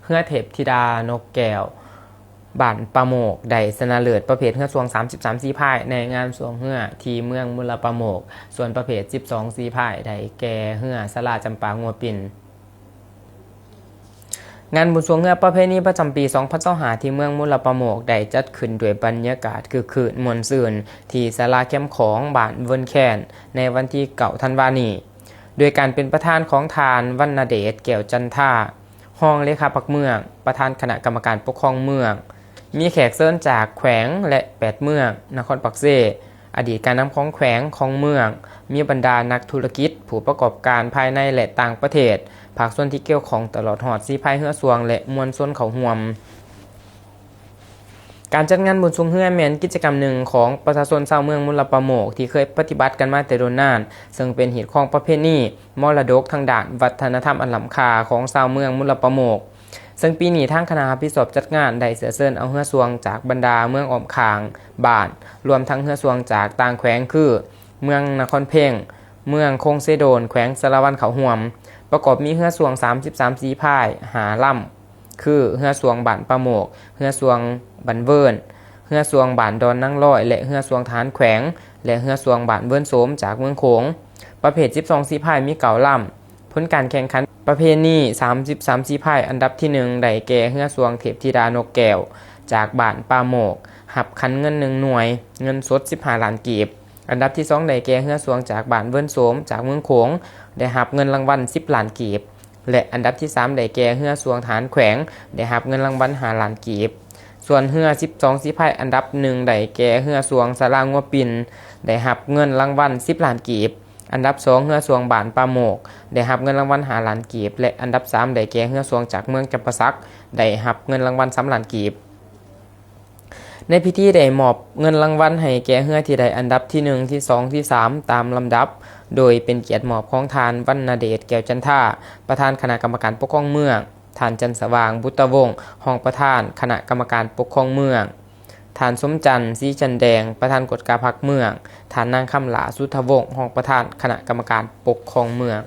ເຮືອເທບທິດານົກແກ້ວ ບ້ານປ່າໂມກ ໄດ້ຊະນະເລີດປະເພດເຮືອຊ່ວງສາມສິບສາມສີພາຍ ໃນງານຊ່ວງເຮືອທີ່ເມືອງມຸລະປ່າໂມກ, ສ່ວນປະເພດສິບສອງສີພາຍ ໄດ້ແກ່ເຮືອສາລາຈຳປາງົວປິ່ນ. ງານບຸນຊ່ວງເຮືອປະເພນີປະຈຳປີສອງພັນຊາວຫ້າ ທີ່ເມືອງມຸລະປ່າໂມກ ໄດ້ຈັດຂຶ້ນດ້ວຍບັນຍາກາດຄຶກຄື້ນມ່ວນຊື່ນ ທີ່ສາລາແຄມຂອງ ບ້ານເວີນແຄນ ໃນວັນທີເກົ້າທັນວານີ້ ໂດຍການເປັນປະທານຂອງທ່ານ ວັນນະເດດ ແກ້ວຈັນທາ ຮອງເລຂາພັກເມືອງ, ປະທານຄະນະກຳມະການປົກຄອງເມືອງ, ມີແຂກເຊີນຈາກແຂວງ ແລະ ແປດເມືອງ, ນະຄອນປາກເຊ, ອະດີດການນຳຂອງແຂວງ, ຂອງເມືອງ, ມີບັນດານັກທຸລະກິດ, ຜູ້ປະກອບການພາຍໃນ ແລະ ຕ່າງປະເທດ, ພາກສ່ວນທີ່ກ່ຽວຂ້ອງ ຕະຫຼອດຮອດສີພາຍເຮືອຊ່ວງ ແລະ ມວນຊົນເຂົ້າຮ່ວມ. ການຈັດງານບຸນຊ່ວງເຮືອແມ່ນກິດຈະກຳໜຶ່ງຂອງປະຊາຊົນຊາວເມືອງມຸລະປ່າໂມກ ທີ່ເຄີຍປະຕິບັດກັນມາແຕ່ດົນນານ, ເຊິ່ງເປັນຮີດຄອງປະເພນີ ມໍລະດົກທາງດ້ານວັດທະນະທຳອັນລ້ຳຄ່າຂອງຊາວເມືອງມຸລະປ່າໂມກ. ເຊິ່ງປີນີ້ທາງຄະນະຮັບຜິດຊອບຈັດງານໄດ້ເຊື້ອເຊີນເອົາເຮືອຊ່ວງຈາກບັນດາເມືອງອ້ອມຂ້າງບ້ານ, ລວມທັງເຮືອຊ່ວງຈາກຕ່າງແຂວງຄື ເມືອງນະຄອນເພັງ, ເມືອງຄົງເຊໂດນ, ແຂວງສາລະວັນເຂົ້າຮ່ວມ, ປະກອບມີເຮືອຊ່ວງສາມສິບສາມສີພາຍ ຫ້າລຳ ຄື ເຮືອຊ່ວງບ້ານປ່າໂມກ, ເຮືອຊ່ວງບ້ານເວີນ, ເຮືອຊ່ວງບ້ານດອນນາງລອຍ ແລະ ເຮືອຊ່ວງທະຫານແຂວງ ແລະ ເຮືອຊ່ວງບ້ານເວີນໂສມຈາກເມືອງໂຂງ. ປະເພດສິບສອງສີພາຍມີເກົ້າລຳ. ຜົນການແຂ່ງຂັນປະເພນີສາມສິບສາມສີພາຍ ອັນດັບທີໜຶ່ງ ໄດ້ແກ່ເຮືອຊ່ວງເທບທິດານົກແກ້ວ ຈາກບ້ານປ່າໂມກ, ຮັບຂັນເງິນໜຶ່ງໜ່ວຍ, ເງິນສົດສິບຫ້າລ້ານກີບ. ອັນດັບທີສອງ ໄດ້ແກ່ເຮືອຊ່ວງຈາກບ້ານເວີນໂສມ ຈາກເມືອງໂຂງ, ໄດ້ຮັບເງິນລາງວັນສິບລ້ານກີບ. ແລະ ອັນດັບທີສາມ ໄດ້ແກ່ເຮືອຊ່ວງທະຫານແຂວງ, ໄດ້ຮັບເງິນລາງວັນຫ້າລ້ານກີບ. ສ່ວນເຮືອສິບສອງສີພາຍ ອັນດັບໜຶ່ງ ໄດ້ແກ່ເຮືອຊ່ວງສາລາງົວປິ່ນ, ໄດ້ຮັບເງິນລາງວັນສິບລ້ານກີບ. ອັນດັບສອງ ເຮືອຊ່ວງບ້ານປ່າໂມກ, ໄດ້ຮັບເງິນລາງວັນຫ້າລ້ານກີບ ແລະ ອັນດັບສາມ ໄດ້ແກ່ເຮືອຊ່ວງຈາກເມືອງຈຳປາສັກ, ໄດ້ຮັບເງິນລາງວັນສາມລ້ານກີບ. ໃນພິທີໄດ້ມອບເງິນລາງວັນໃຫ້ແກ່ເຮືອທີ່ໄດ້ອັນດັບທີໜຶ່ງ, ທີສອງ, ທີສາມ ຕາມລຳດັບ, ໂດຍເປັນກຽດມອບຂອງທ່ານ ວັນນະເດດ ແກ້ວຈັນທາ, ປະທານຄະນະກຳມະການປົກຄອງເມືອງ, ທ່ານ ຈັນສະຫວ່າງ ບຸດຕະວົງ, ຮອງປະທານຄະນະກຳມະການປົກຄອງເມືອງ, ທ່ານ ສົມຈັນ ສີຈັນແດງ, ປະທານກວດກາພັກເມືອງ, ທ່ານ ນາງ ຄຳຫຼ້າ ສຸດທະວົງ, ຮອງປະທານຄະນະກຳມະການປົກຄອງເມືອງ.